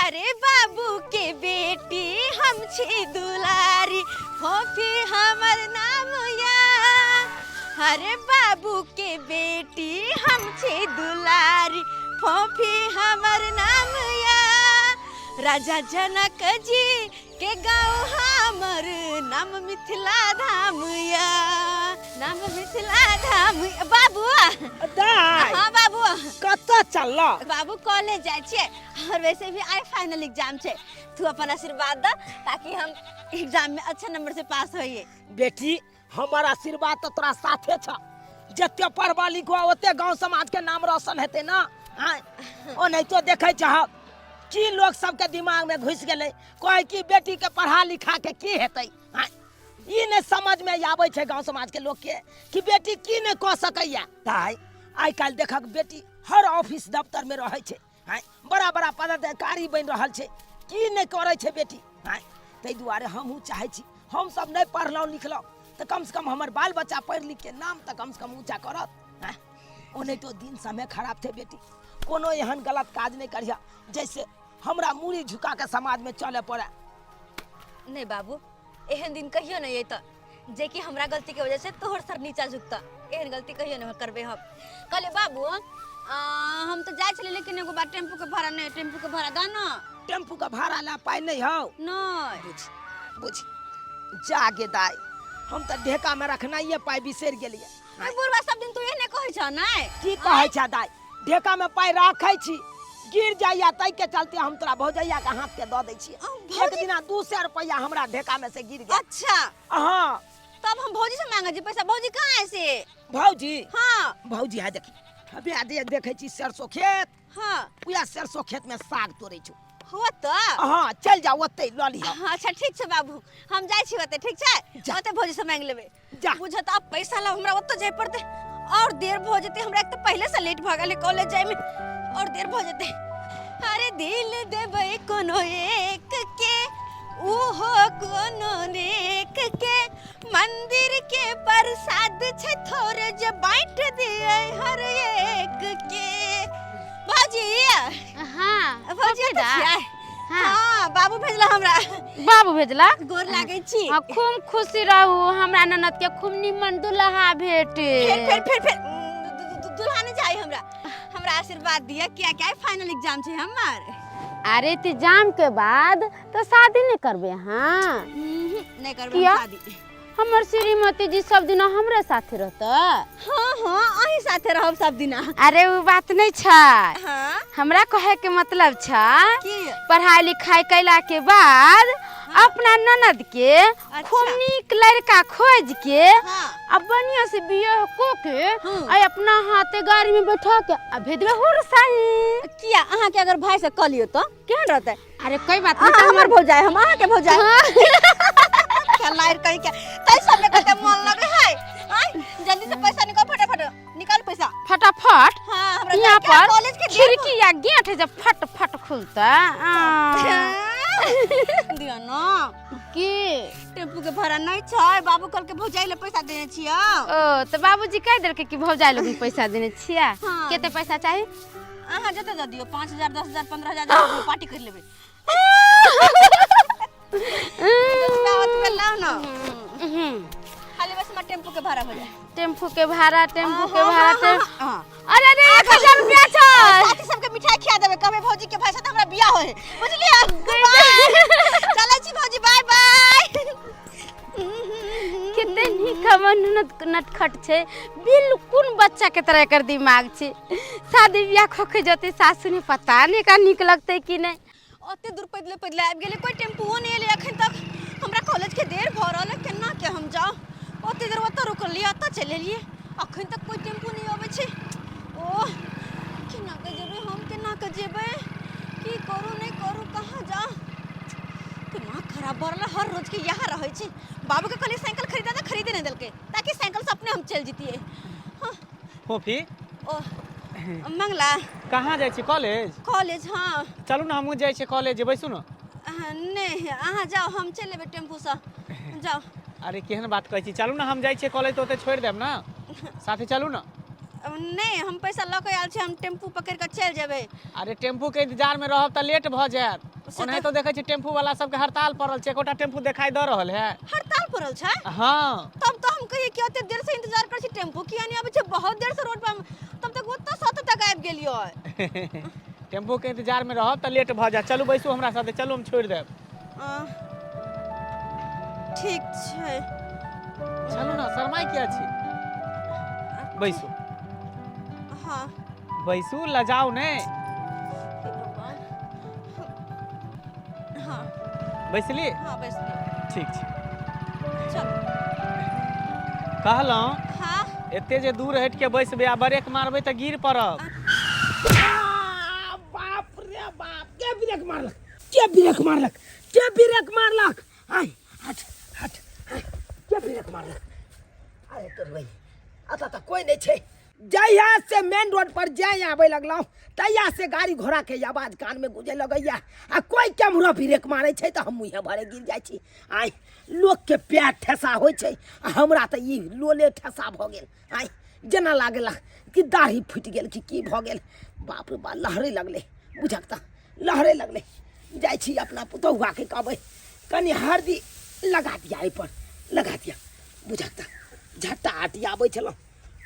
अरे बाबू के बेटी हम छी दुलारी, फोफी हमर नाम या। अरे बाबू के बेटी हम छी दुलारी, फोफी हमर नाम या। राजा जनक जी के गाँव हमर नाम मिथिला धाम या, नाम मिथिला धाम। बाबू दाइ हाँ बाबू, कतऽ चलल? बाबू कॉलेज जाइ छियै, और वैसे भी आइ फाइनल एग्जाम छै, तू अपन आशीर्वाद द ताकि हम एग्जाम में अच्छा नंबर से पास होइए। बेटी, हमर आशीर्वाद तऽ तोरा साथे छ। जते पढ़बा लिखबा ओते गांव समाज के नाम रोशन हेतै ना। आँय, ओनाहितो देखै छहक की लोग सबके दिमाग में घुसि गेलै, कहै कि बेटी के पढ़ा लिखा के की हेतै। आँय, ई नहि समझ में आबै छै गांव समाज के लोग के कि बेटी की नहि कऽ सकैया। ताइ आइ काल्हि देखक बेटी हर ऑफिस दफ्तर में रहै छै। आँय, बड़ा बड़ा पदाधिकारी बनि रहल छै, की नहि करै छै बेटी। आँय, ताहि दुआरे हमहूँ चाहै छी, हमसब नहि पढ़लहुँ लिखलहुँ तऽ कमसँ कम हमर बाल बच्चा पढ़ि लिखके नाम तऽ कमसँ कम ऊँचा करत। आँय, ओनाहितो दिन समय खराब छै बेटी, कोनो एहन गलत काज नहि करिह जैसे हमरा मूड़ी झुका के समाज में चले पड़े। नहीं बाबू, एहन दिन कहियो नहीं अयतऽ जे कि हमरा गलती के वजह से तोहर सर नीचा झुकता। एहन गलती कहियो नहीं करबे हम। कहले बाबू, हम तो जाइ छलियै, लेकिन एगो बात, टेम्पू के भाड़ा नहीं, टेम्पू के भाड़ा दा ना। टेम्पू के भाड़ा ला पाइ नहीं हौ? नहीं। बुझ बुझ जा गे दाई, हम तऽ ढेका में रखनाइए पाइ बिसरि गेलियै। अरे बुढ़वा, सब दिन तू एहने कहै छह नै? की कहै छह दाई, ढेका में पाइ राखै छी, गिर जाइया, ताहि के चलते हम तोरा भौजैया के हाथ के दऽ दै छियै। एक दिना 200 रुपैआ हमरा ढेका में से गिर गेल। अच्छा। हाँ। तब हम भौजी से मांगे छी पैसा, भौजी कहाँ है से? भौजी? हाँ। भौजी है देखी, अबे आदि देखै छी सरसों खेत। हाँ। उएह सरसों खेत में साग तोड़ै छौ। हो तऽ? हाँ, चल जाओ ओतै लऽ लिह। हाँ, अच्छा ठीक छै बाबू, हम जाइ छी ओतै, ठीक छै? जा। ओतै भौजी से मांगि लेबै। जा। बुझत आब पैसा ला हमरा ओतऽ जाय पड़तै और देर भऽ जेतै। हमरा एक तऽ पहिले से लेट भऽ गेलै कॉलेज जाय में, और देर भऽ जेतै। अरे दिल देबै कोनो एक के, ओहो कोनो नेक के, मंदिर के प्रसाद छै थोड़े जे बांट दिए हर एक के। भौजी। हाँ, भौजी, कथी एतऽ दा? छियै? हाँ। हाँ, बाबू भेजला हमरा। बाबू भेजला? गोर लागै छी। हाँ, खूब खुशी रहू, हमरा ननद के खूब निमन दुल्हा भेटे। फेर फेर फेर फेर दुल्हा नहीं चाहिए हमरा, हमरा आशीर्वाद दिया, किया क्या फाइनल एग्जाम छै हमर। अरे एग्जाम के बाद तो शादी नहीं करबे? हाँ। नहीं करबे हम किया? शादी। हमर श्रीमती जी सब दिन हमरे साथे रहता। हाँ हाँ, अहीं साथे रहब सब दिन। अरे वो बात नहीं छै। हाँ। हमरा कहे के मतलब छै की? पढ़ाई लिखाई कैला के बाद अपना ननद के खूब नीक लड़का खोज के हाँ। आ बढ़िया से बियाह को के हाँ। आ अपना हाथे गाड़ी में बैठा के आ भेजबे हुरसाई। किया अहाँ के अगर भाई से कह लियो तो केहन रहतै? अरे कोई बात नहीं, अहाँ हमर भौजाई, हम अहाँ के भौजाई। लायर कहीं के तै सब में कते मन लगे है। आय जल्दी से पैसा निकाल, फटाफट निकाल पैसा फटाफट। हाँ, हमरा यहाँ जाके पर कॉलेज के खिड़की या गेट है जब फट फट खुलता। दियो ना। की? टेम्पू के भाड़ा नहीं छै, बाबू कल के भौजाई ले पैसा देने छियो। ओ तो बाबूजी कह देलकै कि भौजाई लोग पैसा देने छियै। हाँ। कते पैसा चाही? अहाँ जते दऽ दियौ, 5000, 10,000, 15,000 दऽ दियौ, पार्टी कर लेबै। जतबे ओतबे लाउ ना, खाली बस हमरा टेम्पू के भाड़ा हो जाए। टेम्पू के भाड़ा, टेम्पू के हाँ, भाड़ा, हाँ, टेम्पू। हाँ। अरे अरे 1000 रुपया छै। साथी सबके मिठाई खिया देबै, कहबै भौजी के भाई साथ हमरा बियाह होय, बुझलियै? चलै छी भौजी, बाय बाय। कते नीक हमर ननद नटखट छै, बिल्कुल बच्चा के तरह एकर दिमाग छै। शादी बियाह खोखे जते सासु ने पता नहीं का नीक लगतै कि नहीं। ओते दूर पैदले पैदले आबि गेलै, कोई टेम्पुओ नहीं एलै अखन तक। हमरा कॉलेज के देर भऽ रहल है, केना के हम जाउ? ओते देर ओतऽ रुकलियै, ओतऽ चलि एलियै, अखन तक कोई टेम्पू नहीं अबै छै। ओह, केना के जेबै हम, केना के जेबै, की करू नहीं करू, कहाँ जाउ? दिमाग खराब भऽ रहल है, हर रोज के इएह रहै छै। बाबू के कहलियै साइकिल खरीदा तऽ खरीदे नहीं देलकै, ताकि साइकिल से अपने हम चलि जैतियै। हाँ। फोफी। ओ मंगला। कहाँ जाइ छी? कॉलेज? कॉलेज, हाँ। चलू ने, हमहूँ जाइ छियै कॉलेज, बैसू ने। नहीं, अहाँ जाओ, हम चलि एबै टेम्पूसँ, जाओ। अरे केहन बात कहै छी, चलू ने, हम जाइ छियै कॉलेज तऽ ओतऽ छोड़ि देब ने, साथे चलू ने। नहीं, हम पैसा लऽ के आयल छी, हम टेम्पू पकड़ि कऽ चलि जेबै। अरे टेम्पूके इंतजारमे रहब तऽ लेट भऽ जायत। से ओनाहितो देखै छी टेम्पू वाला सबके हड़ताल पड़ल छै, एकोटा टेम्पू देखाई दऽ रहल है। हड़ताल पड़ल छै? हाँ। तब तो हम कहिए कि ओते देर से इंतजार करै छी, टेम्पू किया नहीं आबै छै? बहुत देर से रोड पर तब तक ओतऽ से ओतऽ तक आबि गेलियै। टेम्पू के इंतजार में रहब तऽ लेट भऽ जायत। चलू बैसू हमरा साथे, चलू हम छोड़ि देब। ठीक छै। चलू ना, शर्माइ किया छी? बैसू। हाँ। बैसू, लजाउ नहि। हे भगवान। हाँ। बैसली? हाँ, बैसली। ठीक छै। चलू। कहलहुँ हाँ। एते जे दूर हटि के बैसबै आ ब्रेक मारबै तऽ गिर पड़ब। आ, बाप रे बाप, के ब्रेक मारलक? के ब्रेक मारलक? के ब्रेक मारलक? आय हट हट, आय, के ब्रेक मारलक? अरे तोर भाई, अतः तऽ कोई नहीं छै। जहिया से मेन रोड पर जाय आबै लगलहुँ तहिया से गाड़ी घोड़ा के आवाज कान में गुजे लगैया आ कोई केम्हरो ब्रेक मारै छै तऽ हम मुँहे भरे गिर जाइ छी। आय, लोक के पैर ठेसा होइ छै आ हमरा तऽ ई लोले ठेसा भऽ गेल। आय, जेना लागला कि दाढ़ी फूटि गेल कि की भऽ गेल। बाप रे बाप, लहरे लगलै, बुझक तऽ लहरे लगलै। जाइ छी अपना पुतहुआके कहबै कनि हरदी लगा दिया, एहिपर लगा दिया। बुझक तऽ झट्टा अटियाबै छलहुँ,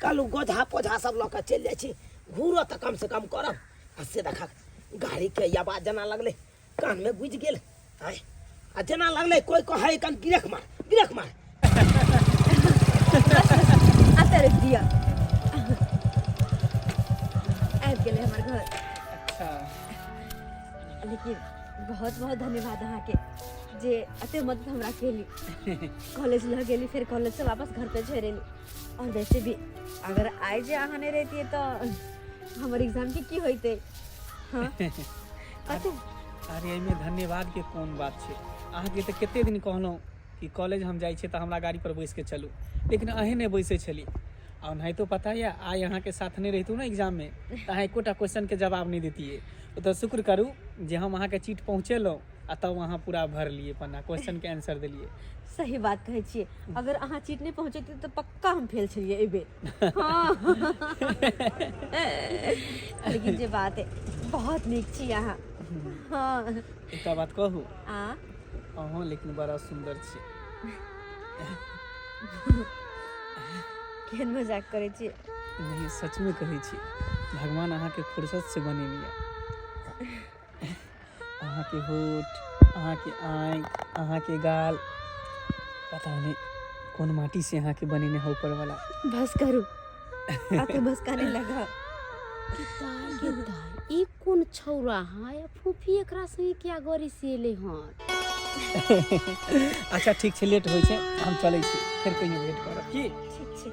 कहलहुँ गोधा पोधा सब लऽ कऽ चलि जाइ छी, घूरो तऽ कमसँ कम करब। आ से देखक गाड़ीके आवाज जेना लगलै कानमे गुजि गेल। आँय, आ जेना लगलै कोइ कहै कन ब्रेक मार, ब्रेक मार। अतऽ रोकि दिअ, आबि गेलै हमर घर। अच्छा। लेकिन बहुत बहुत धन्यवाद अहाँके जे एते मदद हमरा केली, कॉलेज लऽ गेली, फेर कॉलेज से वापस घर पे छोड़ि एली। और वैसे भी अगर आइ जे अहाँ नहीं रहितियै तऽ हमर एग्जाम के की होइतै? हाँ, कथी? अरे, एहिमे धन्यवाद के कोन बात छै? अहाँके तऽ कते दिन कहलहुँ कि कॉलेज हम जाइ छियै तऽ हमरा गाड़ी पर बैस के चलू, लेकिन अहें नहि बैसै छली। आ ओनाहितो पता यऽ, आइ अहाँके साथ नहि रहितहुँ ने एग्जाममे तऽ अहाँ एकोटा क्वेश्चनके जवाब नहि दैतियै। ओतऽ शुक्र करू जे हम अहाँके चीट पहुँचेलहुँ आ तब अहाँ पूरा भरलियै पन्ना, क्वेश्चनके आंसर देलियै। सही बात कहै छियै, अगर अहाँ चीट नहि पहुँचैतियै तऽ पक्का हम फेल छलियै एहि बेर। हाँ, लेकिन जे बात है, बहुत नीक छी अहाँ। हाँ। एकटा बात कहू? आ। अहूँ लेकिन बड़ा सुन्दर छी। केहन मजाक करै छियै? नहीं, सचमे कहै छी, भगवान अहाँके फुर्सत से बनेने यऽ। अहाँके होठ, अहाँके आँखि, अहाँके गाल, पता नहि कोन माटी से अहाँके बनेने है ऊपरवाला। बस करू, अते बस काने लगा। दाई गे दाई, ई कोन छौरा है? फूफी एकरा संगे किया गरी से एलै हन? अच्छा ठीक छै, लेट होइ छै, हम चलै छी, फेर कहियो भेट करब की? ठीक छै।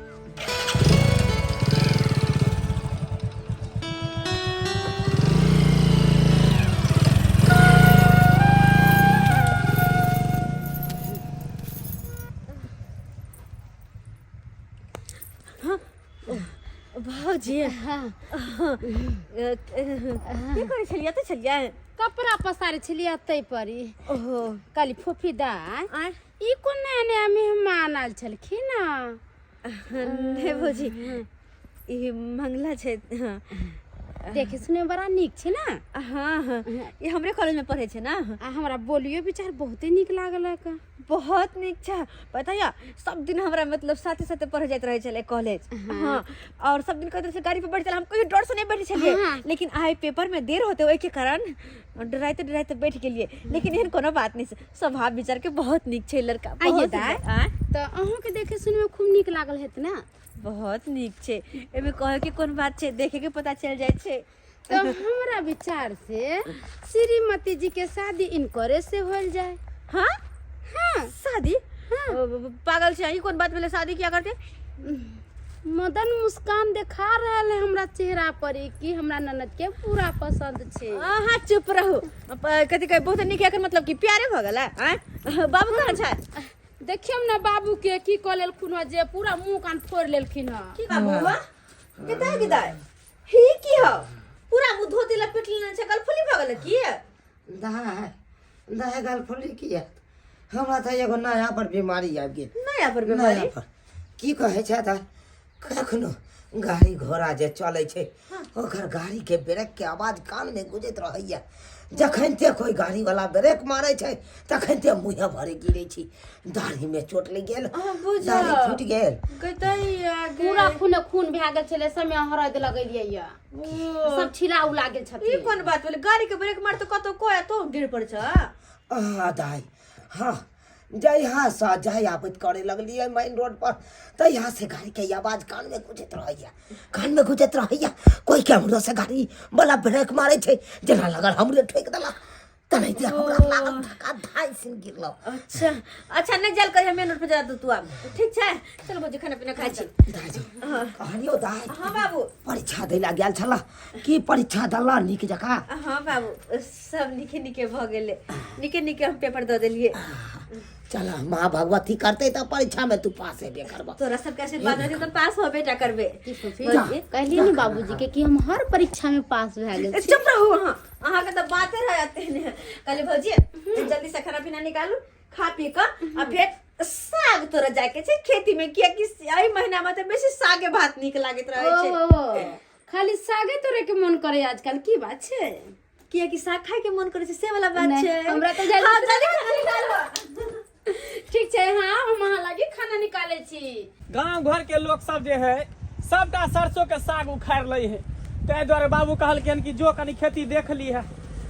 भौजी। हाँ। की करै छलियै? तऽ छलियै कपड़ा पसारे छलियै तै पर ई। ओहो। कहली फूफी दाई, आँय? ई कोन नया नया मेहमान आयल छलखिन? नहि भौजी, ई मंगला छै। हाँ। देखे सुने बड़ा नीक छै ने? हाँ हाँ, ई हमरे कॉलेज में पढ़ै छै ने। आ हमरा बोलियो विचार बहुते नीक लागलक। बहुत नीक छै। पता यऽ, सब दिन हमरा मतलब साथे साथे पढ़े जाइत रहै छलै कॉलेज। हाँ, और सब दिन कहैत रहै छलै गाड़ी पर बैठ चल, हम कहियो डर से नहीं बैठे छलियै। लेकिन आइ पेपर में देर होते ओहिके कारण डराइते डराइते बैठ गेलियै, लेकिन एहन कोनो बात नहीं छै। स्वभाव विचार के बहुत नीक छै लड़का। आइए बहुत दाइ। सुन्दर। आँय? तऽ अहूँके देखे सुनमे खूब नीक लागल हेत ने? बहुत नीक छै, एहिमे कहै के कोन बात छै, देखे के पता चलि जाइ छै। तऽ हमरा विचार से श्रीमती जी के शादी इनकरे से होल जाए। हाँ? हाँ। शादी? पागल छै, ई कोन बात भेलै? शादी किया करते? मदन मुस्कान देखा रहल है हमरा चेहरा पर ई कि हमरा ननद के पूरा पसंद छै। अहाँ चुप रहू। कथी कहै, बहुत नीक, एकर मतलब कि प्यारे भऽ गेलै? आँय बाबू, कहाँ छै? देखियौ ने बाबू के की कऽ लेलखुन हँ जे पूरा मुंह कान फोड़ि लेलखिन हँ। की बाबू, कतऽ गिदाय ही? की हो, पूरा मुंह धोती लपेट लेने छै, गलफुली भऽ गेलै की? दाय दाय, गलफुली किया? हमरा तऽ एगो नया पर बीमारी आबि गेल। नया पर बीमारी? नया पर की कहै छै तऽ कखनो गाड़ी घोड़ा जे चलै छै, ओकर गाड़ीके ब्रेकके आवाज कानमे गुजैत रहैया। जखनिते कोइ गाड़ीवला ब्रेक मारै छै तखनिते मुँहे भरे गिरै छी। दाढ़ीमे चोट लागि गेल, दाढ़ी फूटि गेल, पूरा खून खून भए गेल छलै। समय हरद लगेलियै यऽ, सब छिला उला गेल ई छथिन। कोन बात भेलै? गाड़ी के ब्रेक मारते कतौ कोई तो गिर पड़ छ। आ दाइ, हाँ, जहियासँ जाय आबैत करे लगलियै मेन रोड पर तहियासँ गाड़ीके आवाज कानमे गुजैत रहैया, कानमे गुजैत रहैया। कोइ केम्हरो से गाड़ी वाला ब्रेक मारै छै, जेना लगल हमरे ठोकि देलक, तेनाहिते हमरा लागल धक्का, धाइ सिन गिरलहुँ। अच्छा अच्छा, नहीं जाल करिहे मेन रोड पे जा तू आब। ठीक छै, चल भौजी, खाना पीना खाइ छी। दाइ जी, कहलियौ दाइ। हाँ बाबू। परीक्षा दै लए गेल छलह की? परीक्षा देलह नीक जकाँ? हाँ बाबू, सब नीके नीके भऽ गेलै, नीके नीके हम पेपर दऽ देलियै। चल, माँ भगवती करतै तऽ परीक्षामे तू पास हेबे करबह। तोरा सबके आशीर्वाद रहतै तऽ पास होबे टा करबै। की फूफी, कहलियै ने बाबूजी के कि हम हर परीक्षा में पास भए गेल छी। चुप रहू अहाँ, अहाँके तऽ बाते रहते ने। कहली भौजी, जल्दी से खाना पीना निकालू, खा पी कऽ आ फेर साग तोरा जाके छै खेती में, कियाकि एहि महीना में तऽ बेसी सागे भात नीक लागैत रहै छै। ओ, खाली सागे तोड़े के मन करे आजकल, की बात छै? कियाकि साग खाय के मन करे छै, से वाला बात नहि, छै। हमरा तऽ जल्दी हाँ, जल्दी खाना निकालू। ठीक छै, हाँ, हम अहाँ लागी खाना निकालै छी। गांव घर के लोग सब जे है सबटा सरसों के साग उखाड़ लै है, ताहि दुआरे बाबू कहलखिन कि जो कनी खेती देख ली है,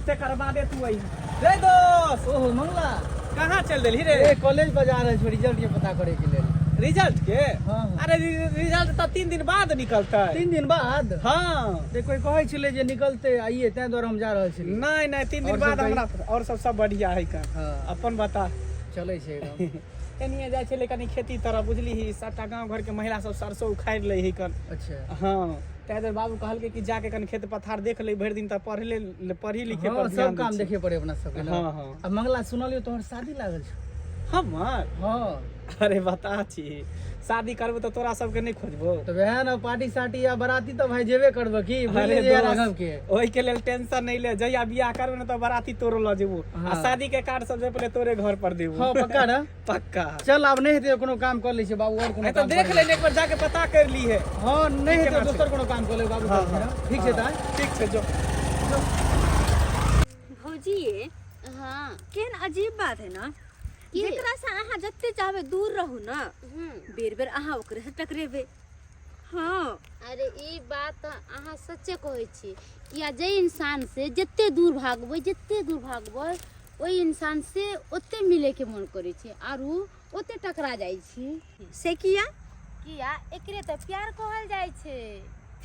तकर बादे तू अइहे। रे दोस्त। ओहो मंगला। कहाँ चल देलही रे? ए, कॉलेज पर जा रहल छी रिजल्ट के पता करे के लेल। रिजल्ट के? हाँ। अरे रिजल्ट तऽ 3 दिन बाद निकलतै। 3 दिन बाद? हाँ। ते कोई कहै छलै जे निकलतै आइए, ताहि दुआरे हम जा रहल छली। नहीं नहीं, 3 दिन और बाद। सब हमरा और सब सब बढ़िया है का। हाँ। अपन बता। चलै छै एकदम। एनिए जाइ छलै कनी खेती तरफ, बुझली, सबटा गाँव घर के महिला सब सरसों उखाड़ि लै है कन। अच्छा। हाँ, ताहि दुआरे बाबू कहलकै कि जाके कनी खेत पथार देख ले, भरि दिन तऽ पढ़ले पढ़ी लिखे हाँ, पर ध्यान सब काम दै छी। देखे पड़े अपना सबके ने। हाँ, हाँ। आ मंगला, सुनलियो तोहर शादी लागल छौ। हमर? हाँ। अरे बता छी, शादी करबो तऽ तोरा सबके नहि खोजबो? तऽ वएह ने, पार्टी साटी आ बराती तऽ भाई जेबे करबो की भूलि अरे जइहे दोस्त, राघव के। ओहि के लेल टेंशन नहीं ले, जहिया बियाह करबे ने तऽ बराती तोरो लऽ जेबो आ हाँ। शादी के कार्ड सब जे पहिले तोरे घर पर देबो। हाँ, पक्का ने? पक्का। चल, आब नहि हेतै कोनो काम कऽ लै छै बाबू, और कोनो नहीं तऽ काम देख कऽ ले एक बार जाके पता कर ली है। हाँ, नहि हेतै केना छै? दोसर कोनो काम कऽ लेबै बाबू। हाँ, कहलखिन हाँ। हँ। ठीक छै तऽ। ठीक छै, जो। भौजी। हाँ। केहन अजीब बात है ना की? जेकरा से अहाँ जते चाहबै दूर रहू ना, बेर बेर अहाँ ओकरे से टकरेबै। हाँ। अरे ई बात तऽ अहाँ सच्चे कहै छी, किया जे इंसान से जते दूर भागबै, जते दूर भागबै, ओहि इंसान से ओते मिले के मन करै छै आरू ओते टकरा जाइ छी। से किया? किया, एकरे तऽ प्यार कहल जाइ छै।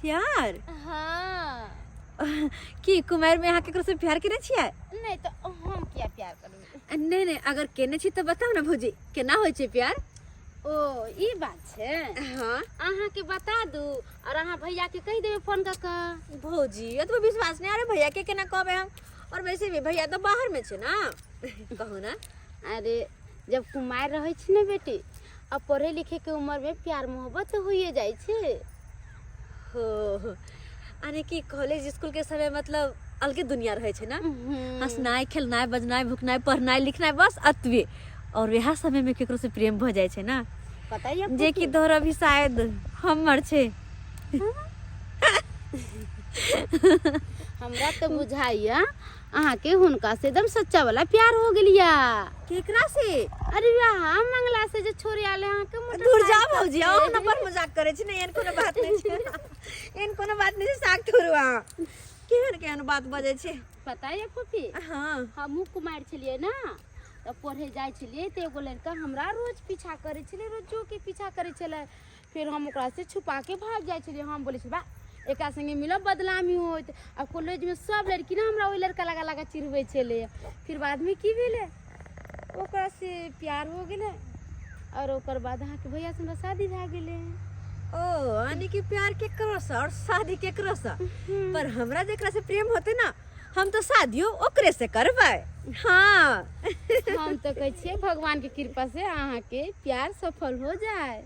प्यार? हाँ। की कुमार में अहाँ केकरो से प्यार केने छियै? नहि तऽ हम किया प्यार करबै? नहीं नहीं, अगर केने छी तऽ बताउ ने भौजी, केना होइ छै प्यार? ओ, ई बात छै? हाँ। अहाँके बता दू और अहाँ भैया के कहि देबै फोन कऽ कऽ। भौजी, एतबो विश्वास नहीं? अरे भैया के केना कहबै हम? और वैसे भी भैया तऽ बाहर में छै ना। कहू ना। अरे जब कुमार रहै छी ने बेटी, आ पढ़े लिखे के उम्र में प्यार मोहब्बत तऽ होइए जाइ छै। हो, यानी कि कॉलेज स्कूल के समय मतलब अलगे दुनिया रहै छै ना, हंसनाइ खेलनाइ बजनाइ भुकनाइ पढ़नाइ लिखनाइ बस अतबे, और वएह समय में केकरो से प्रेम भऽ जाइ छै ना। पता ये जे कि तोहर अभी शायद हमर छै। हमरा तऽ बुझाइया अहाँके हुनका से एकदम सच्चा वाला प्यार हो गेलिया। केकरा से? अरे वाह, मंगला से, जे छोरी आले अहाँके दूर जा। मोटरसाइकिल भौजी, से। अहाँ पर मजाक करै छी ने, एहन कोनो बात नहि छै, एहन कोनो बात नहि छै। साग थोड़ू अहाँ केहन केहन बात बजै छै। पता ये फूफी? हाँ। हमहूँ कुमारि छलियै ने तऽ पढ़े जाइ छलियै तऽ एगो लड़का हमरा रोज पीछा करै छलै, रोजो के पीछा करै छलै। फेर हम ओकरा से छुपा के भाग जाइ छलियै। हम बोलै छलियै, बा, एकरा संगे मिलब बदनामी होत। आ कॉलेजमे सब लड़की ने हमरा ओहि लड़का लगा लगा चिढ़बै छलै। फिर बादमे की भेलै, ओकरा से प्यार हो गेलै और ओकर बाद अहाँके भैया से हमरा शादी भए गेलै। ओ, यानी कि प्यार केकरो से और शादी केकरो से, पर हमरा जेकरा से प्रेम होते ना, हम तो शादियो ओकरे से करबै। हाँ। हम तऽ कहै छियै भगवान के कृपा से अहाँके प्यार सफल हो जाए।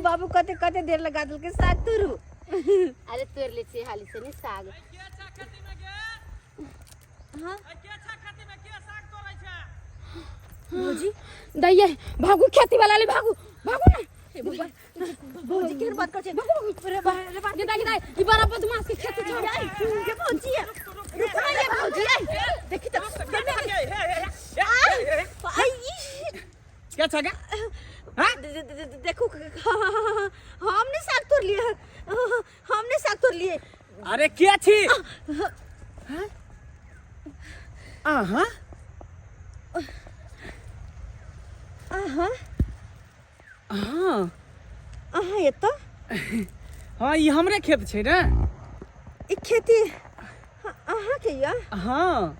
बाबू कते कते देर लगा देलकै साग तोरू। अरे तोड़ि लै छियै हाली से ने साग। हाँ भौजी। दैये, भागू, खेती वाला ले भागू, भागू ना। हे भगवान, भौजी केहन बात करै छै रे बा रे बा। गे दाइ, गे दाइ, ई बड़ा बदमाश के खेत छोड़। गे भौजी, रुक ना ये भौजी, देखी त आई। क्या छगा? देखो, हमने साग तोड़ लिए, हमने साग तोड़ लिए। अरे के छी अहाँ? अहाँ? हाँ। अहाँ एतऽ? हाँ, ई हमरे खेत छै ने। ई खेती अहाँके यऽ? हाँ।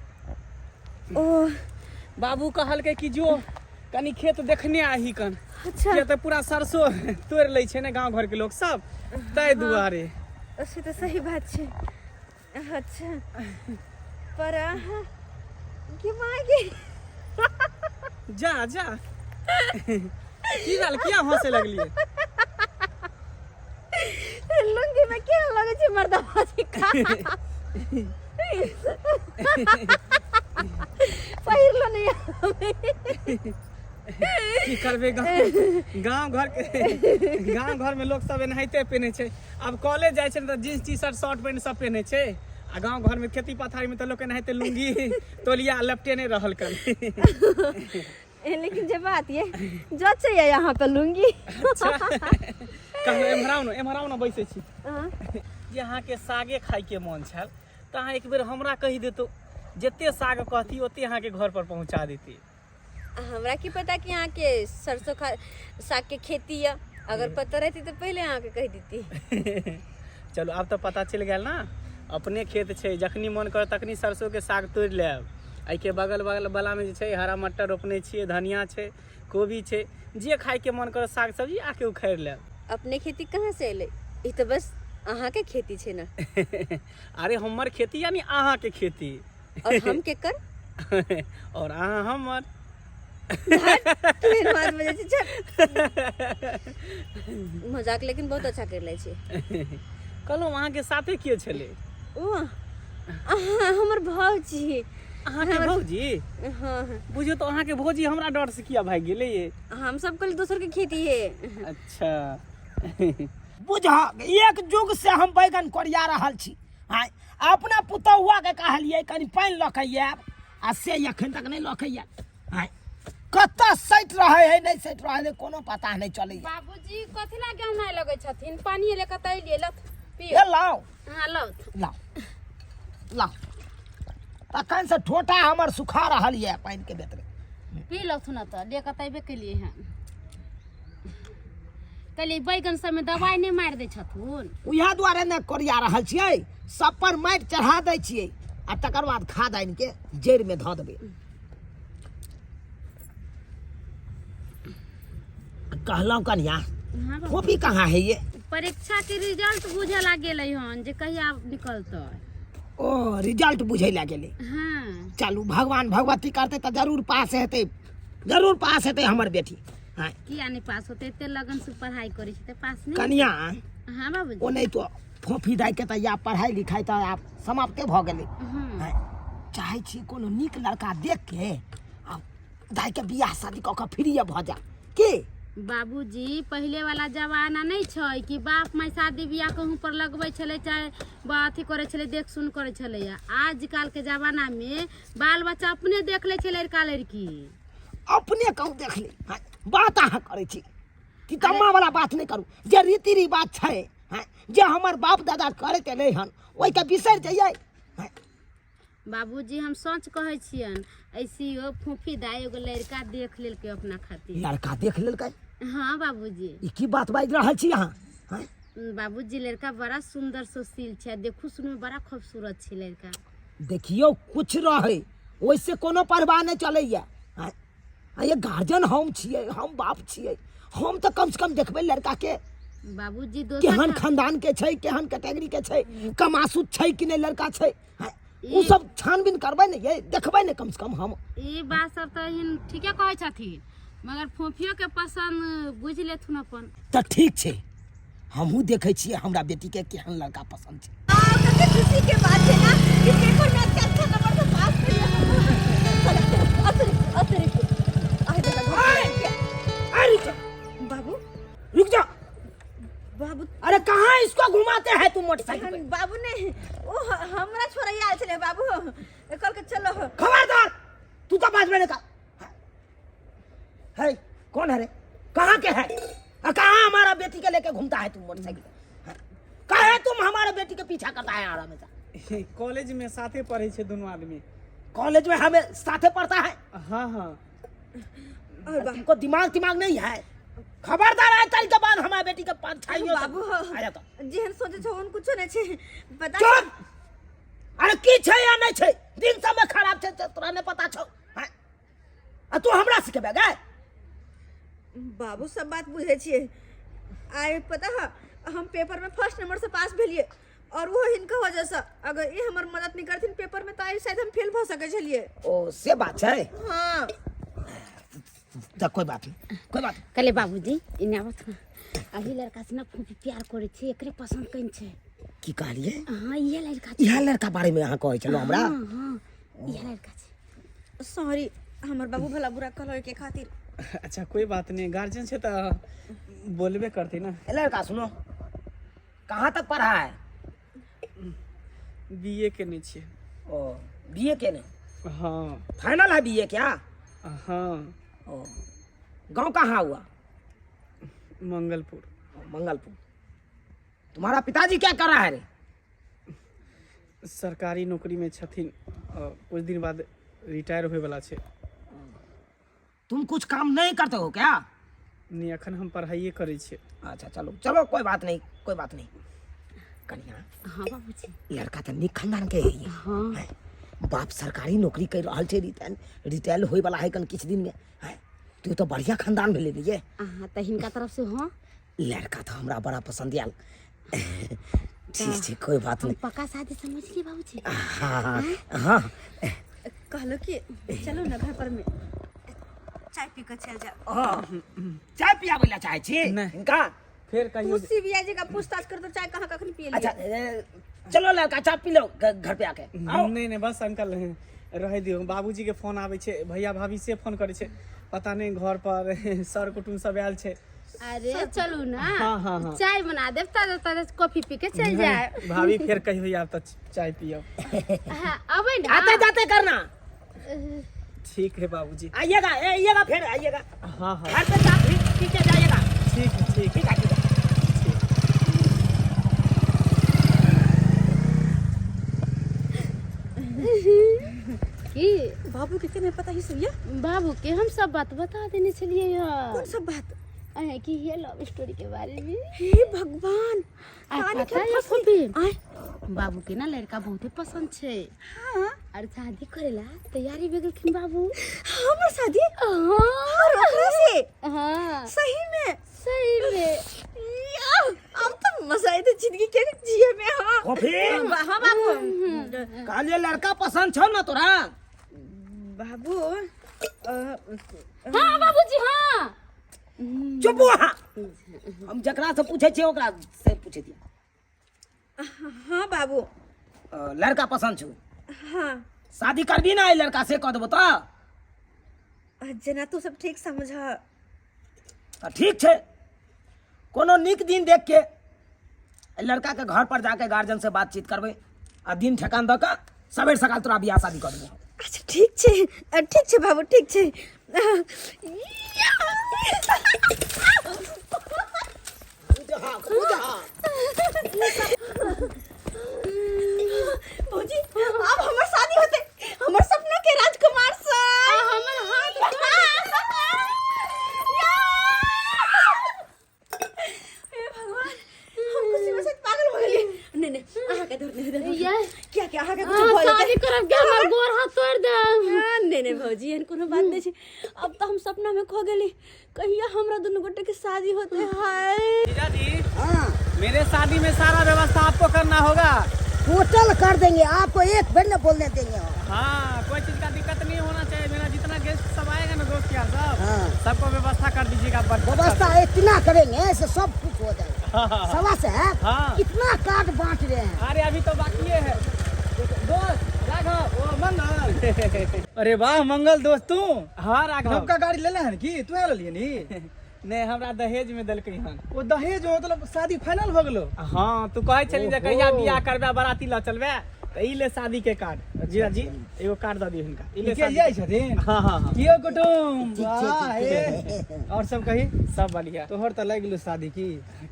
ओ बाबू कहलकै कि जो कनी खेत देखने आही कन। अच्छा। किया तऽ पूरा सरसो तोड़ि लै छै ने गाँव घरके लोक सब, ताहि दुआरे। से तऽ सही बात छै। अच्छा, पर अहाँ के माय गे। जा जा, की भेल? किया हंसे लगलियै? लुंगी में केहन लगै छै मर्दाबा जी का पहिरलो नहीं। की करबै, गाँव गाँव घर के गाँव घर में लोक सब एनाहिते पहिनै छै। आब कॉलेज जाइ छै ने तऽ jeans, T shirt, shirt pant सब पहिनै छै, आ गाँव घर में खेती पथारी में तऽ लोक एनाहिते लुंगी तौलिया लपटेने रहल कन। लेकिन जे बात ये जचे ये यहाँ पे लुंगी। कहलहुँ, एम्हर आउ ने, एम्हर आउ ने, बैसै छी। हाँ। जे अहाँके सागे खाइके मन छल तऽ अहाँ एक बेर हमरा कहि देतो, जते साग कहती ओते अहाँके घर पर पहुँचा देती। हमरा की पता कि यहाँ के सरसों खा साग के खेती है। अगर पता रहती तो पहले अहाँ के कह देती। चलू, आब तऽ पता चलि गेल ने। अपने खेत छै, जखनी मन करत तखनी सरसों के साग तोड़ि लेब। एहिके बगल बगल बलामे जे छै हरा मटर रोपने छियै, धनिया छै, कोबी छै, जे खाइके मन करत साग सब्जी आके उखाड़ि लेब। अपने खेती कहाँ से एलै? ई तऽ बस अहाँ के खेती छै ने। अरे हमर खेती यानी अहाँके खेती। और हम केकर? और अहाँ हमर। केहन बात बजै छै, छट। मजाक लेकिन बहुत अच्छा कर लै छै। कहलहुँ, अहाँके साथे के छलै? ओ अहाँ हमर भौजी। अहाँके भौजी? हाँ। बुझियौ तऽ अहाँके भौजी हमरा डर से किया भागि गेलै ये? हम सब कहली दोसर के खेती है। अच्छा। बुझह, एक युग से हम बैगन कोरिया रहल छी। आँय, अपना पुतहुआ के कहलियै कनि पानि लऽ के आयब, आ से एखन तक नहि लऽ के आयल। आँय, कतऽ सटि रहै है, नहि सटि रहल है, कोनो पता नहि चलैया। बाबूजी कथी ला गेहुँ लगै छथिन? पानी ले कतऽ एलियै, लथ पियो। ए लाउ। हाँ, लौथ। लाउ लाउ, तखन से ठोटा हमर सुखा रहल यऽ पानिके बेतरे। पी लथुन तऽ ले कऽ तैबे केलियै हन। कहलियै बैगन सबमे दवाइ नहि मारि दै छथुन? उएह दुआरे ने कोरिया रहल छियै। सब पर माटि चढ़ा दै छियै आ तकर बाद खाद आनि के जड़िमे धऽ देबै। कहलहुँ कनिया, हाँ बाबू। कॉपी कहाँ है ये? परीक्षा के रिजल्ट बुझे ला गेलै हन जे कहिया निकलतै। ओ रिजल्ट बुझै लए गेलै? हाँ। चलू, भगवान भगवती करतै तऽ जरूर पास हेतै, जरूर पास हेतै हमर बेटी। हाँ। किया नहि पास होतै? एते लगन से पढ़ाई करै छै तऽ पास नहि? कनिया। हाँ बाबूजी। ओ नहि तो फोफी दाइके तऽ या पढ़ाई लिखाई तऽ आब समाप्ते भऽ गेलै। हाँ। आँय, चाहै छी कोनो नीक लड़का देख के आ दाइके बियाह शादी कऽ कऽ फ्रीए भऽ जाय की। बाबूजी, पहिले वाला जमाना नहि छै कि बाप माय शादी बियाह कहूँ पर लगबै छलै, चाहे अथी करै छलै, देख सुन करै छलै। आजकल के जमाना में बाल बच्चा अपने देख लै छै लड़का लड़की। अपने कहूँ देख ले। आँय, बात अहाँ करै छी कि कम्मा वाला बात नहि करू। जे रीति रिवाज छै, आँय, जे हमर बाप दादा करैत एलै हन, ओहिके बिसरि जइयै? आँय, बाबूजी, हम सच कहै छियन, ऐसी ओ फूफी दाई एगो लड़का देख लेलकै अपना खातिर। लड़का देख लेलकै? हाँ बाबूजी। ई की बात बाजि रहल छी अहाँ? आँय? बाबूजी, लड़का बड़ा सुंदर सुशील छै, देखू सुनू में बड़ा खूबसूरत छै लड़का। देखियौ, कुछ रहै ओहिसे कोनो परवाह नहि चलैया। आँय, आ ये गार्जियन हम छियै, हम बाप छियै, हम तऽ कम से कम देखबै लड़का के। बाबूजी, दोसर केहन खानदान के छै, केहन कैटेगरी के छै, कमासुत छै कि नहि लड़का छै, आँय, ओ सब छानबीन करबै ने ये, देखबै ने कम से कम हम। ई बात सब तऽ एहन ठीके कहै छथिन, मगर फोफियो के पसंद बुझि लेथुन अपन। तऽ ठीक छै, हमहूँ देखै छियै हमरा बेटी के केहन लड़का पसंद छै। कते खुशी के बात छै ना कि पेपर में अच्छा अच्छा नंबर से पास करिए। अतरे अतरे आइ। अरे बाबू। रुक जा। कहलकै चलो। खबरदार, तू तो बाजबे नहीं का है। कौन है रे? कहाँ के है आ, कहाँ हमारा बेटी के लेके घूमता है तू मोटरसाइकिल पे? काहे तुम हमारे बेटी के पीछा करता है आराम से? कॉलेज में साथे पढ़े छे दोनों आदमी। कॉलेज में हमें साथे पढ़ता है? हाँ हाँ। और बा- तुमको दिमाग दिमाग नहीं है? खबरदार, आए कल के बाद हमारे बेटी के पास छाइयो बाबू आ जाता। जेहन सोचे छौ ओहन कुछो नहीं छै पता। चुप! अरे की छै या नहीं छै, दिन समय खराब छै से तोरा नहीं पता छौ हैं? आ तू हमरा सिखेबे गे? बाबू, सब बात बुझै छियै। आइ पता है, हम पेपर में फर्स्ट नंबर से पास भेलियै और वो हिनका वजह से। अगर ई हमर मदद नहीं करथिन पेपर में तऽ आइ शायद हम फेल भऽ सकै छलियै। ओ से बात छै? हाँ। तऽ कोई बात नहीं, कोई बात नहीं। कहले बाबूजी, इने आबत ना। अभी लड़का से ना फूफी प्यार करे छै, एकरे पसंद कइन छै। की कहलिए? हाँ, इहे लड़का छै। इएह लड़का बारे में अहाँ कहै छलहुँ हमरा? हाँ हाँ, इहे लड़का छै। सॉरी हमर बाबू, भला बुरा कहलो के खातिर। अच्छा, कोई बात नहीं, गार्जियन से तो बोलबे करती ना। ए लड़का, सुनो, कहाँ तक पढ़ा है? बीए के नहीं छियै। ओ, बीए के नहीं? हाँ। फाइनल है बीए क्या? हाँ। ओ, गांव कहाँ हुआ? मंगलपुर। ओ, मंगलपुर। तुम्हारा पिताजी क्या कर रहा है रे? सरकारी नौकरी में छथिन, कुछ दिन बाद रिटायर होए वाला छै। तुम कुछ काम नहीं करते हो क्या? नहीं, अखन हम पढ़ाइए करै छियै। अच्छा, चलो चलो, कोई बात नहीं, कोई बात नहीं। कनिया। हाँ बाबूजी। लड़का तऽ नीक खानदान के है। हाँ। हैं? बाप सरकारी नौकरी कर रहल छै, रिटायर रिटायर होय वाला है कन किछु दिन में हैं। तू तो बढ़िया खानदान भेलै ने ये। हाँ, तऽ हिनका तरफ से हाँ। लड़का तो हमरा बड़ा पसंद आयल। ठीक छै, कोई बात हम नहीं। पक्का शादी समझ लिए बाबूजी। हाँ हाँ। कहलो कि चलो ना, घर पर में चाय पी के चल जाओ। हाँ, चाय पियाबै ला चाहै छी? नहि। हिनका फेर कहियो। तुलसी बिया जी का पूछताछ कर तो चाय कहाँ कखन पिए? अच्छा, चलो लड़का, चाय पी लो घर पे आके आओ। नहीं नहीं, बस अंकल, रहै दियौ। बाबूजी के फोन आबै छै, भैया भाभी से फोन करै छै, पता नहीं घर पर सर कुटुम्ब सब आयल छै। अरे चलू ना। हाँ, हाँ, हाँ। चाय बना देब, ताजा ताजा कॉफी पी के चल जाए। भाभी, फेर कहियो आब तऽ चाय पियब। हाँ, अबै ना। आते जाते करना। ठीक है बाबूजी। आइएगा, ए, आइएगा, फिर आइएगा। हाँ हाँ। घर पे चाय पी पी के जाइएगा। ठीक है, ठीक। ठीक है, ठीक है। ठीक। की? बाबू के केना पता ही सब ये? बाबू के हम सब बात बता देने छलिए हँ। कौन सब बात? अहें कि ये लव स्टोरी के बारे में। हे भगवान! आ कान पता के है फंसी। फूफी, आय? बाबू के ना लड़का बहुते पसंद छै। हाँ। और शादी करेला तैयारी भे गेलखिन बाबू। हमर शादी? हाँ। और ओकरा से? हाँ। सही में? सही में। या, अब तो मजा आए जिंदगी के जिए में। हाँ। कॉफी। हाँ बाबू। कहलिए लड़का पसंद छौ ना तोरा? बाबू हाँ बाबूजी, हाँ। चुप वहाँ। हम जकरा से पूछे छियै ओकरा से पूछे दिया। हाँ बाबू। लड़का पसंद छौ? हाँ। शादी करबी ना एहि लड़का से, कह देबो तऽ? जेना तू सब ठीक समझ। तऽ ठीक छै, कोनो नीक दिन देख के एहि लड़का के घर पर जाके गार्जियन से बातचीत करबै आ दिन ठेकान दऽ कऽ सबेर सकाल तोरा बियाह शादी कऽ देबो। अच्छा, ठीक छै, ठीक छै बाबू, ठीक छै। बुझा। भौजी, अब हमर शादी होते हमर सपना के राजकुमार से। हमर हाथ। हे भगवान, हम खुशी में शायद पागल हो गेलिए। नहीं नहीं, अहाँ के धर नहीं धर। ये क्या क्या अहाँ के कुछ अहाँ भऽ शादी जेतै? करब के हमर गोर हाथ तोड़ देब। हाँ, नहीं नहीं भौजी, एहन कोनो बात नहीं छै। अब तो हम सपना में खो गेली। कहिया हमरा दुनू गोटे के शादी होते? हाय! जीजाजी। हाँ। मेरे शादी में सारा व्यवस्था आपको करना होगा। टोटल कर देंगे आपको, एक बार न बोलने देंगे हम। हाँ, कोई चीज का दिक्कत नहीं होना चाहिए। मेरा जितना गेस्ट सब आएगा ना, दोस्त यार सब, हाँ। सबको व्यवस्था कर दीजिएगा व्यवस्था इतना करेंगे ऐसे सब कुछ हो जाएगा। सवा साहब। हाँ। कितना कार्ड बांट रहे हैं? अरे, अभी तो बाकी है। दोस्त राघव, ओ मंगल। अरे वाह मंगल दोस्त, तू? हाँ राघव। नवका गाड़ी लेले हन की? तू लेलिए नी? नहीं, हमरा दहेज में देलकै हन। ओ दहेज, मतलब शादी फाइनल हो गेलो? हाँ, तू कहै छली जे कहिया ओहो। बियाह करबे, बराती लऽ चलबे, तऽ ई ले शादी के कार्ड जीजाजी एगो कार्ड दऽ दियौ हिनका ई ले के शादी जाइ छथिन हाँ हाँ हाँ कियो कुटुम ठीक छै, वाह, ठीक ए। और सब कही सब बढ़िया तोहर तऽ लागि गेलो शादी की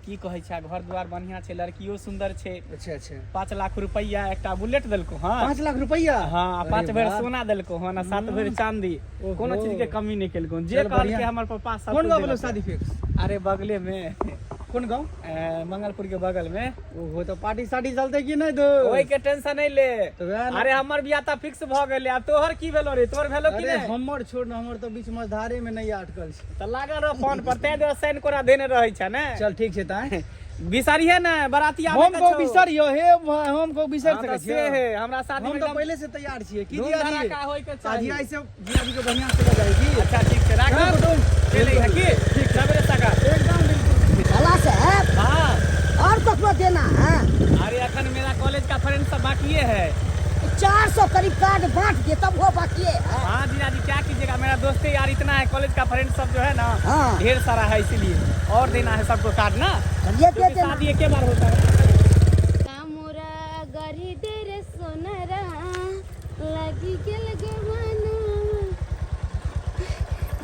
की कहै छै घर द्वार बढ़िया छै लड़कियो सुंदर छै अच्छा अच्छा 5 लाख रुपया, एकटा बुलेट देलको। हाँ। 5 लाख रुपया? हाँ, आ अरे 5 भरि वाह। सोना देलको हन आ 7 भरि चांदी। ओहो। कोनो चीज के कमी नहीं केलको, जे चल, कहलकै बढ़िया। हमर पप्पा सब कोन कुछ गाँव भेलो देलकै। शादी फिक्स? अरे, बगले में। कोन गाँव? मंगलपुर के बगल में। ओहो, तऽ पार्टी सार्टी चलते कि नहि दो? ओहि के टेंशन नहीं ले। तऽ वएह ने। अरे, हमर बियाह तऽ फिक्स भऽ गेलै, आब तोहर की भेलो रे? तोहर भेलो कि अरे, नहि? हमर छोड़ न, हमर तऽ बीच मझधारे में नहीं अटकल छै। तऽ लागल रह फोन पर, ताहि दुआरे साइन कोरा देने रहै छै ने। चल, ठीक छै ताय। बिसरिहे ने, बराती आबै हम के को छौ। बिसरियो हे भाई, हम को बिसर हाँ, सकै तऽ से छियै? हे हमरा शादी हम में तऽ एकदम पहिले से तैयार छियै की धूम दिया जी। धड़ाका होय के चाही। शादी आई से जिया जी के बढ़िया से बजाई की। अच्छा, ठीक छै, राख। हाँ, कुटुम। चलै है की सवेरे सकाल? एकदम, बिल्कुल। साला साहब। हाँ। और ककरो देना है? अरे, अखन मेरा कॉलेज का फ्रेंड सब बाकी है। 400 करीब कार्ड बांट दे, तब वो बाकी है। हाँ जीजा जी, क्या कीजिएगा, मेरा दोस्ती यार इतना है, कॉलेज का फ्रेंड सब जो है ना, ढेर सारा है, इसीलिए और देना है सबको कार्ड ना। चलिए, दे क्योंकि देना। शादी एक बार होता है। मोरा गढ़ी दे रे सोनरा, लगी गेल गवाना।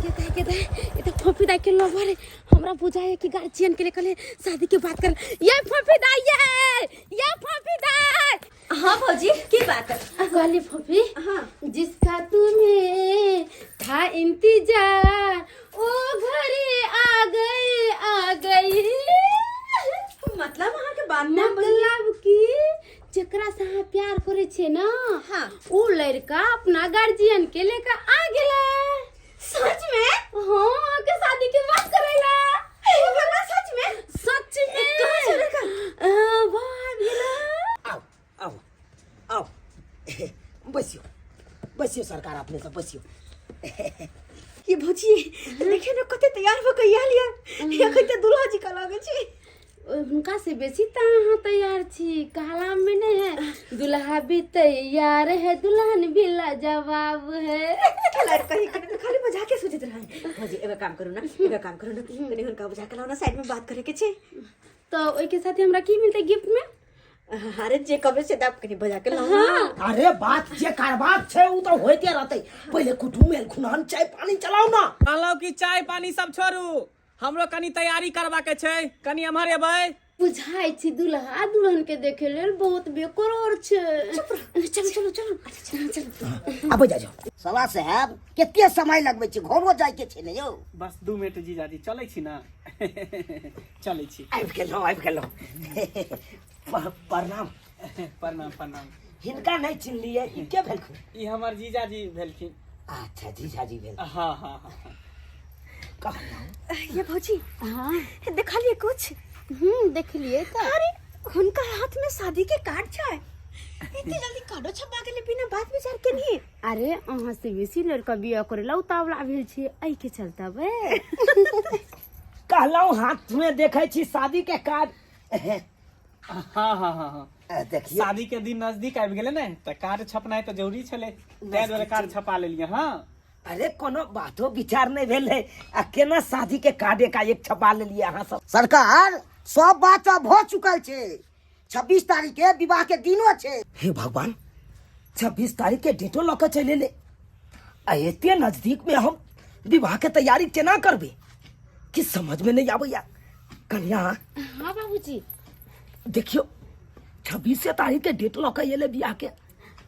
गेदा गेदा, ये तो फोफी दाई के लवर है। हमरा बुझाए कि गार्जियन के लिए कल शादी के बात कर। ये फोफी दाई, ये फोफी दाई। हाँ भौजी, की बात? कहली फोफी, हाँ। जिसका तुम्हें था इंतजार, वो घड़ी आ गई, आ गई। मतलब अहाँ के बात ना? मतलब कि जेकरा से अहाँ प्यार करे छे ना, उ लड़का अपना गार्जियन के लेकर आ गेला। सच में? हाँ, अहाँके शादी के बात करेला। हे भगवान, सच में? सच में। कहाँ छै लड़का? वाह, गेला। आओ आओ आओ, बैसियो बैसियो, सरकार अपने सब बैसियो। ये भौजी, देखियो ने कते तैयार भऽ के आयल ये, एखन तऽ दुल्हा जी का लागै छै। हुनका से बेसी तऽ अहाँ तैयार छी। कहला में नहीं है, दुल्हा भी तैयार है, दुल्हन भी लाजवाब है। लड़ कहीं कहीं तो खाली मजाक के सोचैत रहै। भौजी, एगो काम करू ना, एगो काम करू ना, कनी हुनका बुझा के लाउ ना, साइड में बात करे के छै। तो ओहिके साथे हमरा की मिलतै गिफ्ट में? अरे, जे कबे से दाब, कनी बजा के लाउ ना। अरे, बात जे करबाक छै उ तऽ होइते रहतै, पहिले कुटुम एल खुनहन, चाय पानी चलाउ ना। कहलहुँ कि चाय पानी सब छोड़ू, हमरो कनी तैयारी करबाक छै, कनी एम्हर एबै। बुझाइ छै दुल्हा दुल्हन के देखे लेल बहुत बेकरार छै। चलो चलो चलो चलो चलो। आबै जा जाओ। साला साहब, कते समय लगबै छै? घरो जाइके छै ने यौ। बस 2 मिनट जीजाजी, चलै छी ना, चलै छी। आबि गेलहुँ, आबि गेलहुँ। प्रणाम। प्रणाम प्रणाम। हिनका नहि चिन्हलियै, ई के भेलखिन? ई हमर जीजाजी भेलखिन। अच्छा, जीजाजी भेल। हाँ हाँ हाँ। कहलहुँ। ये भौजी। हाँ। देखलिए कुछ? देखलिए तऽ। अरे, हुनका हाथ में शादी के कार्ड छै। इतनी जल्दी कार्डो छपा गेलै बिना बात विचार के नहीं? अरे, अहाँ से बेसी लड़का बियाह करे ला उतावला भेल छै, एहि के चलते बे। कहलहुँ, हाथ में देखै छी शादी के कार्ड। हाँ हाँ हाँ हाँ देखियौ। शादी के दिन नजदीक आबि गेलै ने, तऽ कार्ड छपनाइ तऽ जरूरी छलै, ताहि दुआरे कार्ड छपा लेलियै। हाँ। अरे, कोनो बातो विचार नहि भेलै आ केना शादी के कार्ड एकाएक छपा लेलियै अहाँ सब? सरकार, सब बात अब हो चुकल छै, 26 तारीख के विवाह के दिनो छै। हे भगवान, 26 तारीख के डेटो लऽ के चलि एलै आ एते नजदीक में हम विवाह के तैयारी केना करबै, कि समझ में नहीं आबैया। कन्या। हाँ बाबूजी। देखियौ, 26 तारीख के डेट लऽ के एलै बियाह के।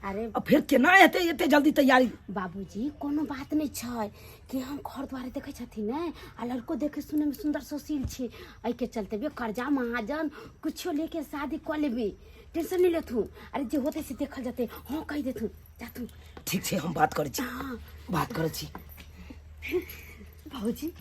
अरे, आ फेर केना हेतै एते जल्दी तैयारी? बाबूजी, कोनो बात नहि छै कि हम घर दुआरे देखै छथिन ने, आ लड़को देखे सुनैमे सुन्दर सुशील छै। एहिके चलते बे कर्जा महाजन कुछो लेके शादी कऽ लेबै, टेंशन नहि लेथुन। अरे, जे होतै से देखल जेतै। हाँ, कहि देथुन, जाथुन। ठीक छै, हम बात करै छी। हाँ। बात करै छी। भौजी,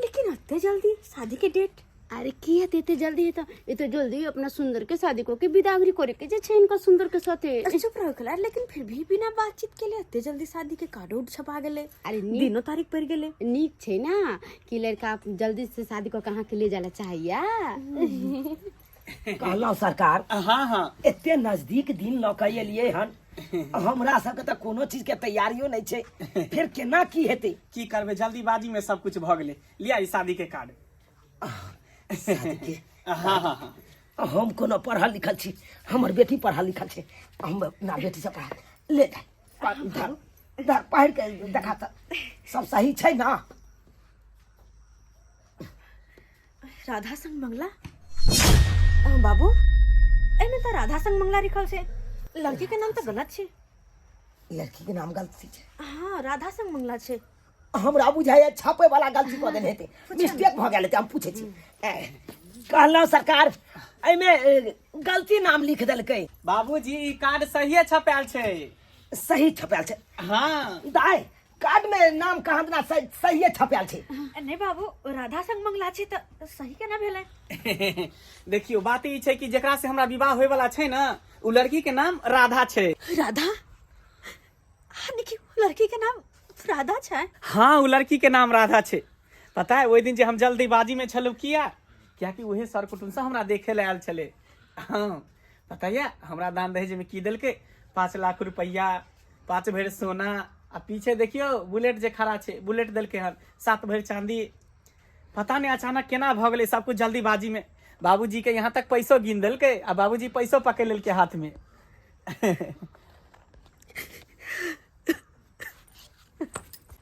लेकिन एते जल्दी शादी के डेट? अरे, की हेतै एते जल्दी? है तऽ एते जल्दी अपना सुंदर के शादी कऽ के विदागरी करे के जे छै इनका सुंदर के साथे। चुप रहो कलार, लेकिन फिर भी बिना बातचीत के लिए एते जल्दी शादी के कार्ड उड छपा गेलै। अरे, नीक दिनो तारीख पड़ गेलै। नीक छै ना कि लड़का जल्दी से शादी कऽ के अहाँके ले जाला चाहिए। कहलहुँ सरकार, हाँ हाँ एते नजदीक दिन लऽ के एलियै हन, हमरा सबके तऽ कोनो चीज के तैयारियो नहि छै, फेर केना की हेतै? की करबै, जल्दीबाजी में सब कुछ भऽ गेलै। लिया ई शादी के कार्ड। शादी के? हाँ हाँ हाँ। हम कोनो पढ़ल लिखल छी, हमर बेटी पढ़ल लिखल छै, हम अपना बेटीसँ पढ़ा ले। धर धर, पढ़ि के देखा तऽ, सब सही छै ना? राधा संग मंगला। बाबू, एहिमे तऽ राधा संग मंगला लिखल छै, लड़की के नाम तऽ गलत छै। लड़की के नाम गलती छै? हाँ, राधा संग मंगला छै। हमरा बुझाइए छापे वाला गलती कऽ देने हेतै, मिस्टेक भऽ गेल हेतै। हम पूछै छी। कहलहुँ सरकार, एहिमे गलती नाम लिख देलकै। बाबूजी, ई कार्ड सहिए छपायल छै। सही छपायल छै? हाँ। दाइ, कार्ड में नाम कहाँ दिना सहिए छपायल छै। नहीं बाबू, राधा संग मंगला छै तऽ सही केना भेलै? देखियौ, बात ई छै कि जेकरा से हमरा विवाह होय वाला छै ने, उ लड़की के नाम राधा छै। राधा? हाँ, देखियौ, लड़की के नाम राधा छै। हाँ, उ लड़की के नाम राधा छै। पता है, ओहि दिन जे हम जल्दीबाजी में छलहुँ, किया? कियाकि उहे सर कुटुम्ब सब हमरा देखे लए आयल छलै। हाँ, पता ये हमरा दान दहेज में की देलकै? 5 लाख रुपैआ, 5 भरि सोना आ पीछे देखियौ बुलेट जे खड़ा छै, बुलेट देलकै हन, 7 भरि चांदी। पता नहीं अचानक केना भऽ गेलै सब कुछ जल्दीबाजी में। बाबूजी के यहाँ तक पैसो गिन देलकै आ बाबूजी पैसो पकड़ लेलकै हाथ में।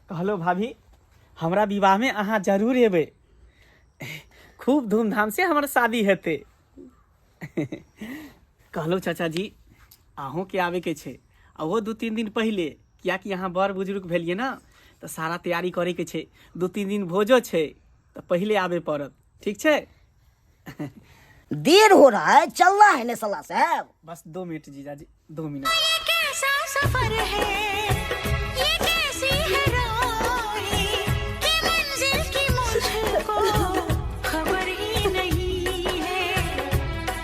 कहलो भाभी, हमरा विवाह में अहाँ जरूर एबै। खूब धूमधाम से हमर शादी हेतै। कहलो चाचा जी, अहूँके आबैके छै आ ओहो 2-3 दिन पहिले, कियाकि अहाँ बड़ बुजुर्ग भेलियै ने, तऽ सारा तैयारी करैके छै। 2-3 दिन भोजो छै, तऽ पहिले आबे पड़त। ठीक छै? देर हो रहा है, चलना है ने साला साहब। बस 2 मिनट जीजाजी, 2 मिनट। कैसा सफर है ये, कैसी है राहें कि मंजिल की मुझको खबर ही नहीं है।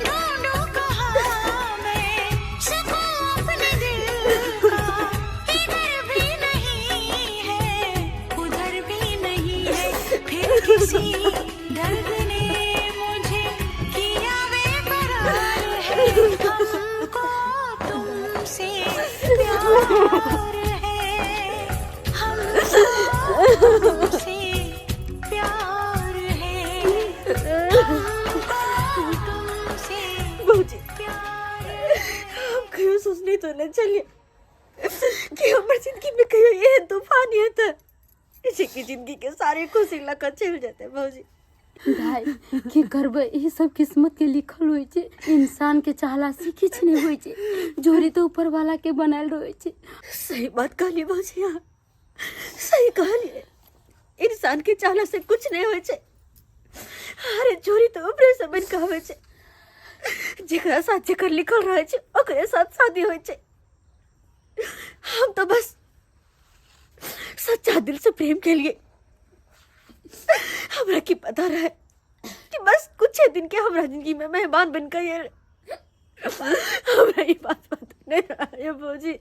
ढूंढूं कहाँ मैं सुकून अपने दिल का, इधर भी नहीं है, उधर भी नहीं है। फिर किसी दर्द ने मुझे किया बेकरार है। हमको तुमसे प्यार है, हमको तुमसे प्यार है, हमको तुमसे भौजी, प्यार। हम कहियो सोचने तो न चलिए कि हमर जिंदगी में कहियो एहन तूफान एतै जे कि जिंदगी के सारे खुशी लऽ कऽ चलि जेतै भौजी। भाई, की करबै, ई सब किस्मत के लिखल होइ छै। इंसान के चाहला से किछु नहि होइ छै। जोड़ी तऽ ऊपर वाला के बनायल रहै छै। सही बात कहलिए भौजी अहाँ, सही कहलिए। इंसान के चाहला से कुछ नहीं होइ छै। अरे, जोड़ी तऽ ऊपरे से बनि कऽ आबै छै। जेकरा साथ जेकर लिखल रहै छै, ओकरे साथ शादी होइ छै। हम तो बस सच्चा दिल से प्रेम के लिए, हमरा की पता रहे कि बस कुछ ही दिन के हमरा जिंदगी में मेहमान बन कर ये। हमरा ये बात पता नहीं रहा है भौजी,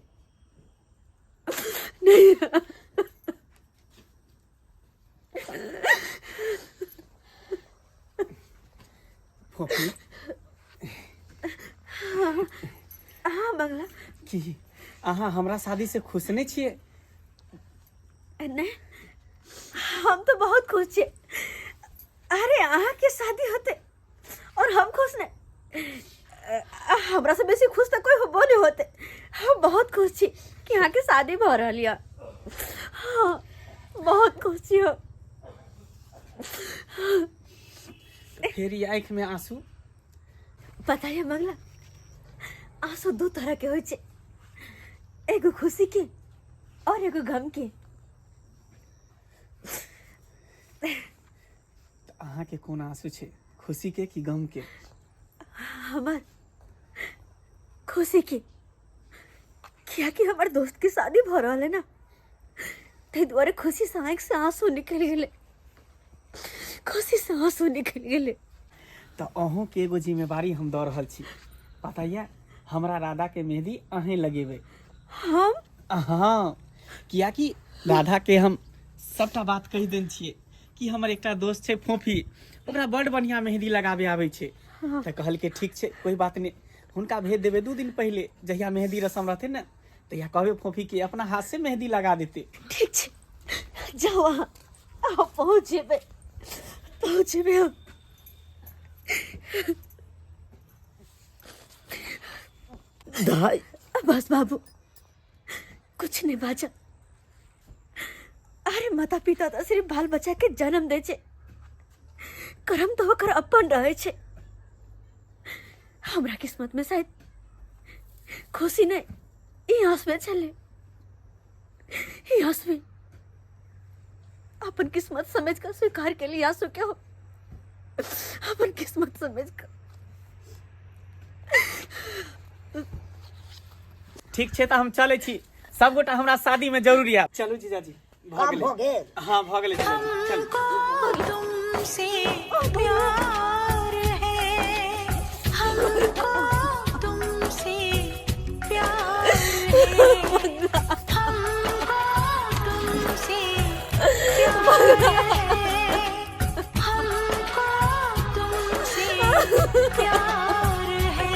नहीं रहा। फोफी। हाँ मंगला। की अहाँ हमरा शादी से खुश नहीं छियै? नहीं, हम तो बहुत खुश छियै। अरे, अहाँ के शादी होते और हम खुश नहीं? हमरा से बेसी खुश तऽ कोई होबो नहीं होते। हम बहुत खुश छी कि अहाँ के शादी भऽ रहल यऽ। हाँ, बहुत खुश छी हम। तऽ फेर ई आँखिमे आंसू? पता है मंगला, आंसू दू तरह के होइ छै, एगो खुशी के और एगो गम के। तऽ अहाँके कोन आंसू छै, खुशी के कि गम के? हमर खुशी के, कियाकि हमर दोस्त के शादी भऽ रहल है ना, ताहि दुआरे खुशी से आँखि से आंसू निकलि गेलै, खुशी से आंसू निकलि गेलै। तऽ अहूँके एगो जिम्मेवारी हम दऽ रहल छी। पता यऽ, हमरा राधा के मेहंदी अहें लगेबै। हम? हाँ, कियाकि राधा के हम सबटा बात कहि देने छियै कि हमर एकटा दोस्त छै फोफी, ओकरा बड़ बढ़िआँ मेहंदी लगाबे आबै छै। तऽ कहलकै ठीक छै, कोई बात नहि, हुनका भेज देबै 2 दिन पहिले। जहिया मेहंदी रसम रहतै ने, तहिया कहबै फोफी के अपना हाथ से मेहंदी लगा देतै। ठीक छै, जाउ अहाँ, अहाँ पहुँच जेबै, पहुँच जेबै हम। दाई बस बाबू कुछ नहीं बाजा। अरे माता पिता तो सिर्फ बाल बच्चा के जन्म दे छे, कर्म तो ओकर अपन रहे छे। हमरा किस्मत में शायद खुशी नहीं ई आंसू छले, ई आंसू अपन किस्मत समझ कर स्वीकार के लिए आंसू के हो, अपन किस्मत समझ कर। ठीक छै तऽ हम चलै छी, सबगोटा हमरा शादी में जरूर आयब। चलू जीजाजी, भऽ काम गेलै। भऽ गेल? हाँ भऽ गेलै जीजाजी, चलू। हमको तुमसे प्यार है, हमको तुमसे प्यार है, हमको तुमसे प्यार है, हमको तुमसे प्यार है।